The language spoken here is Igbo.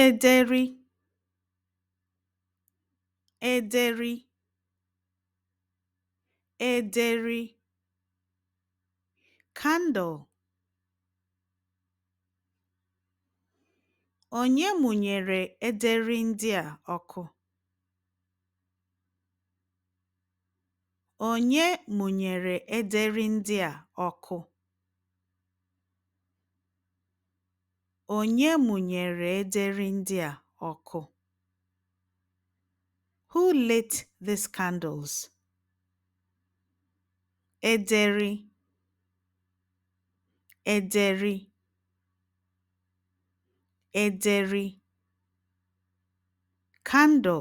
Ederi, ederi, ederi. Candle. Onye mụnyere ederi ndị a ọkụ? Onye mụnyere ederi ndị a ọkụ? Onye mụnyere ederi ndị a ọkụ? Who lit these candles? Ederi, ederi, ederi. Candle.